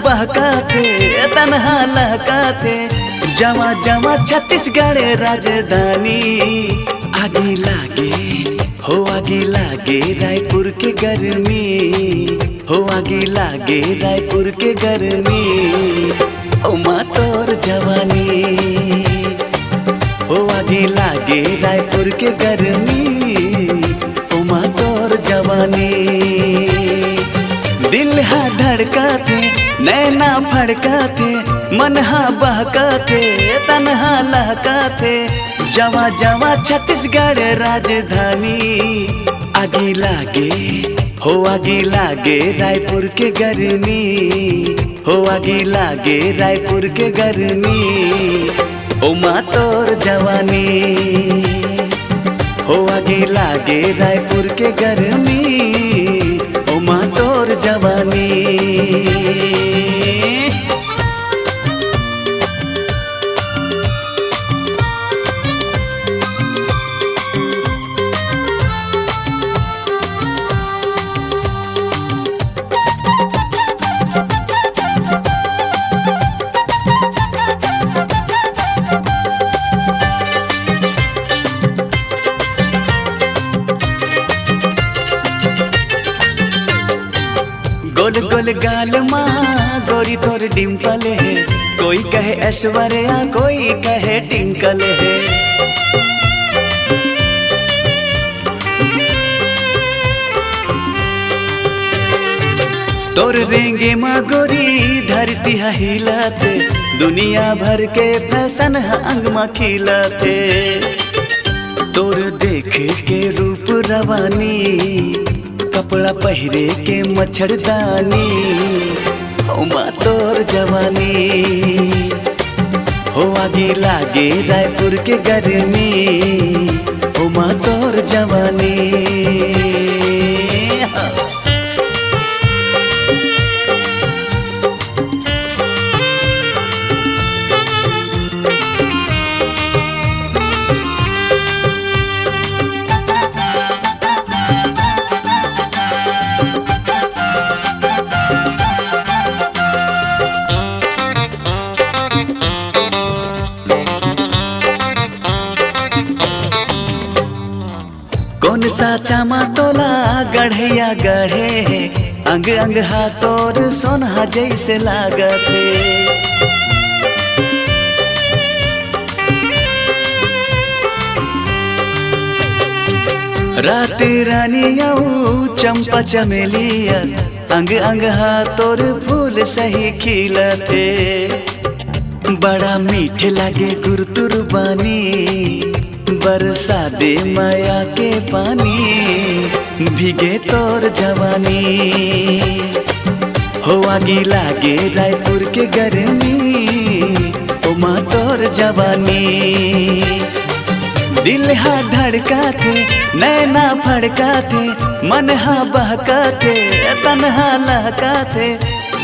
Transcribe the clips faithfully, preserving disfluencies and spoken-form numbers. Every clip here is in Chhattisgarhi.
बहकाथे, तनहा लहकाथे, जवा जवा छत्तीसगढ़ राजधानी। आगी लागे, हो आगी लागे रायपुर के गर्मी, हो आगी लागे रायपुर के गर्मी, ओमा तोर जवानी। हो आगी लागे रायपुर के गर्मी, ओमा तोर जवानी। दिल हा धड़काथे, नैना फड़काथे, मन हा बहकाथे, तनहा लहकाथे, जवा जवा छत्तीसगढ़ राजधानी। आगी लागे, हो आगी लागे रायपुर के गर्मी, हो आगी लागे रायपुर के गर्मी, ओमा तोर जवानी। हो आगी लागे रायपुर के गर्मी, ओमा तोर जवानी। गोल गोल गाल मा गोरी तोर डिंपल हे, कोई कहे ऐश्वर्या, कोई कहे टिंकल हे। तोर रेंगे मा गोरी धरती ह हिलत, दुनिया भर के फैशन ह अंग मा खिलत। तोर देख के रूप रवानी, कपड़ा पहिरे के मच्छरदानी, ओमा तोर जवानी। हो आगी लागे रायपुर के गर्मी, ओमा तोर जवानी। कोन सा चामा तोला गढ़िया गढ़े हे, अंग अंग हा तोर सोनहा जैसे लागत हे। रात रानी अऊ चंपा चमेलिया, अंग अंग हा तोर फूल सही खिलत हे। बड़ा मीठ लागे गुरतुर बानी, बरसा दे मया के पानी, भीगे तोर जवानी। हो आगी लागे रायपुर के गर्मी, ओमा तोर जवानी। दिल हा धड़काथे, नैना फड़काथे, मन हा बहकाथे, तन हा लहकाथे,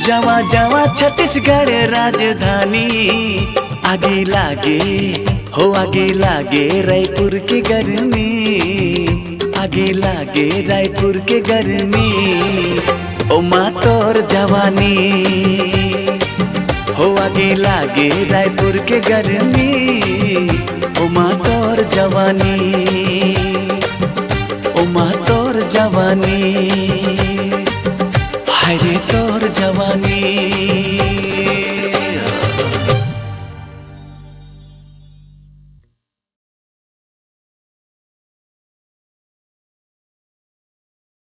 जवा जवा छत्तीसगढ़ राजधानी। आगी लागे, हो आगी लागे रायपुर के गर्मी, आगी लागे रायपुर के गर्मी, ओमा तोर जवानी। हो आगी लागे रायपुर के गर्मी, ओमा तोर जवानी, ओमा तोर जवानी।